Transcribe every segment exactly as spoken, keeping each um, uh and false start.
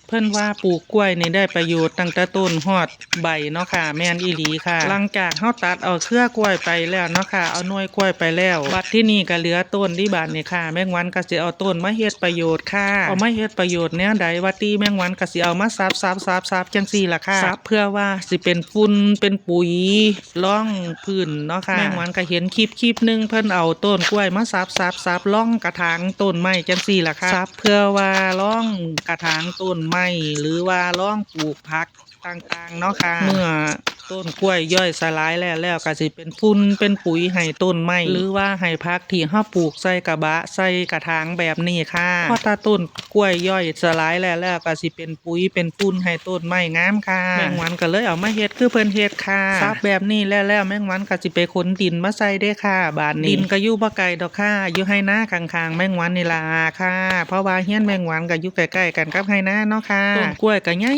เพิ่นว่าปลูกกล้วยนี่ได้ประโยชน์ตั้งแต่ต้นฮอดใบเนาะค่ะ แม่นอีหลีค่ะ หลังจากเฮาตัดเอาเครือกล้วยไปแล้วเนาะค่ะ เอาหน่วยกล้วยไปแล้ว บัดทีนี้ก็เหลือต้นที่บาดนี่ค่ะ แมงวันก็สิเอาต้นมาเฮ็ดประโยชน์ค่ะ เอามาเฮ็ดประโยชน์แนวใดวะติ แมงวันก็สิเอามาสับ สับ สับ สับจั่งซี้ล่ะค่ะ สับเพื่อว่าสิเป็นฝุ่น เป็นปุ๋ย รองพื้นเนาะค่ะ แมงวันก็เห็นคลิปคลิปหนึ่ง เพิ่นเอาต้นกล้วยมาสับ สับ สับรองกระถางต้นไม้จั่งซี้ล่ะค่ะ สับเพื่อว่ารองกระถางต้นไม้ หรือว่ารองปลูกผักต่างๆเนาะค่ะ เมื่อต้นกล้วยย่อยสลายแล้ว แล้วก็สิเป็นฝุ่นเป็นปุ๋ยให้ต้นไม้ หรือว่าให้ผักที่เฮาปลูกใส่กระบะ ใส่กระถางแบบนี้ค่ะ พอถ้าต้นกล้วยย่อยสลายแล้ว แล้วก็สิเป็น ปุ๋ยเป็นฝุ่นให้ต้นไม้งามค่ะ แมงวันก็เลยเอามาเฮ็ดคือเพิ่นเฮ็ดค่ะ สับแบบนี้แล้ว แล้วแมงวันก็สิไปขนดินมาใส่เด้อค่ะ บาดนี้ ดินก็อยู่บ่ไกลดอกค่ะ อยู่ไฮ่นาข้างๆแมงวันนี่ล่ะค่ะ เพราะว่าเฮือนแมงวันก็อยู่ใกล้ๆกันกับไฮ่นาเนาะค่ะ ต้นกล้วยก็ใหญ่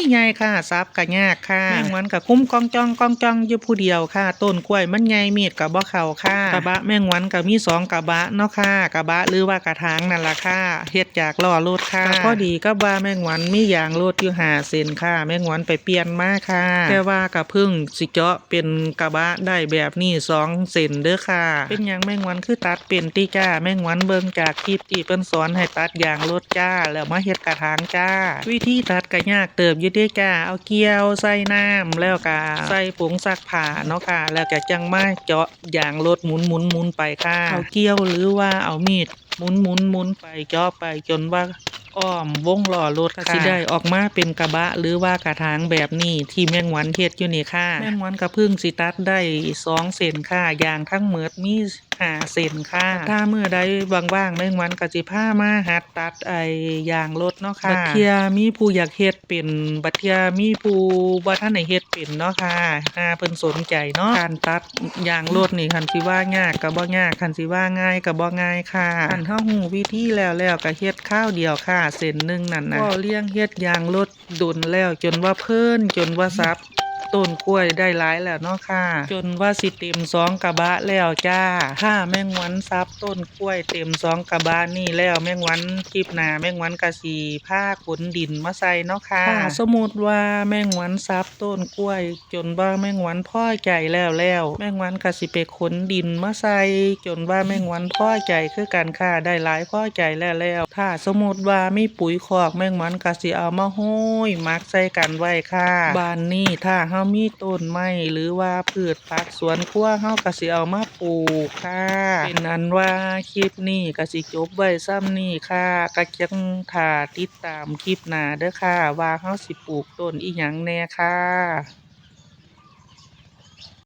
ใหญ่ค่ะ สับก็ยากค่ะ แมงวันก็คุ้มกองจ้องกองจ้องอยู่ผู้เดียวค่ะ ต้นกล้วยมันใหญ่มีดก็บ่เข้าค่ะ กระบะแมงวันก็มีสองกระบะเนาะค่ะ กระบะหรือว่ากระถางนั่นล่ะค่ะ เฮ็ดจากล้อรถค่ะ ก็พอดีกับว่าแมงวันมียางรถอยู่ห้าเส้นค่ะ แมงวันไปเปลี่ยนมาค่ะ แต่ว่าก็เพิ่งสิเจาะเป็นกระบะได้แบบนี้สองเส้นเด้อค่ะ เป็นหยังแมงวันคือตัดเป็นติจ้า แมงวันเบิ่งจากคลิปที่เพิ่นสอนให้ตัดยางรถจ้า แล้วมาเฮ็ดกระถางจ้า วิธีตัดก็ยากเติบอยู่เด้จ้า เอาเกี่ยวใส่น้ำ แล้วก็ใส่ผงซักผ้าเนาะค่ะ แล้วก็จั่งมาเจาะ ยางรถหมุนหมุนหมุนไปค่ะ เอาเกี่ยวหรือว่าเอามีดหมุนหมุนหมุนไปเจาะไปจนว่าอ้อมวงล้อรถค่ะ ก็สิได้ออกมาเป็นกระบะหรือว่ากระถางแบบนี้ที่แมงวันเฮ็ดอยู่นี่ค่ะ แมงวันก็เพิ่งสิตัดได้สองเส้นค่ะ ยางทั้งหมดมีห้าเส้นค่ะ ถ้ามื้อใดว่างๆแมงวันก็สิพามาหัดตัดไอ้ยางรถเนาะค่ะ บัดเทื่อมีผู้อยากเฮ็ดเป็น บัดเทื่อมีผู้บ่ทันได้เฮ็ดเป็นเนาะค่ะ หาเพิ่นสนใจเนาะ การตัด ยางรถนี่คันสิว่ายากก็บ่ยาก คันสิว่าง่ายก็บ่ง่ายค่ะ คันเฮาฮู้วิธีแล้ว แล้วก็เฮ็ดคราวเดียวค่ะ เส้นหนึ่งนั่นน่ะ เว้าเรื่องเฮ็ดยางรถดนแล้ว จนว่าเพลิน จนว่าสับต้นกล้วยได้หลายแล้วเนาะค่ะ จนว่าสิเต็มสองกระบะแล้วจ้า ถ้าแมงวันสับต้นกล้วยเต็มสองกระบะนี่แล้ว แมงวันคลิปหน้าแมงวันก็สิพาขนดินมาใส่เนาะค่ะ ถ้าสมมุติว่าแมงวันสับต้นกล้วย จนว่าแมงวันพอใจแล้วแล้ว แมงวันก็สิไปขนดินมาใส่ จนว่าแมงวันพอใจคือกันค่ะ ได้หลายพอใจแล้วแล้ว ถ้าสมมุติว่ามีปุ๋ยคอก แมงวันก็สิเอามาโฮยหมักใส่กันไว้ค่ะ บาดนี้ถ้าเฮามีต้นไม้หรือว่าพืชผักสวนครัว เฮาก็สิเอามาปลูกค่ะ เป็นอันว่าคลิปนี้ก็สิจบไว้ส่ำนี้ค่ะ ก็จั่งถ้าติดตามคลิปหน้าเด้อค่ะ ว่าเฮาสิปลูกต้นอิหยังแหน่ค่ะ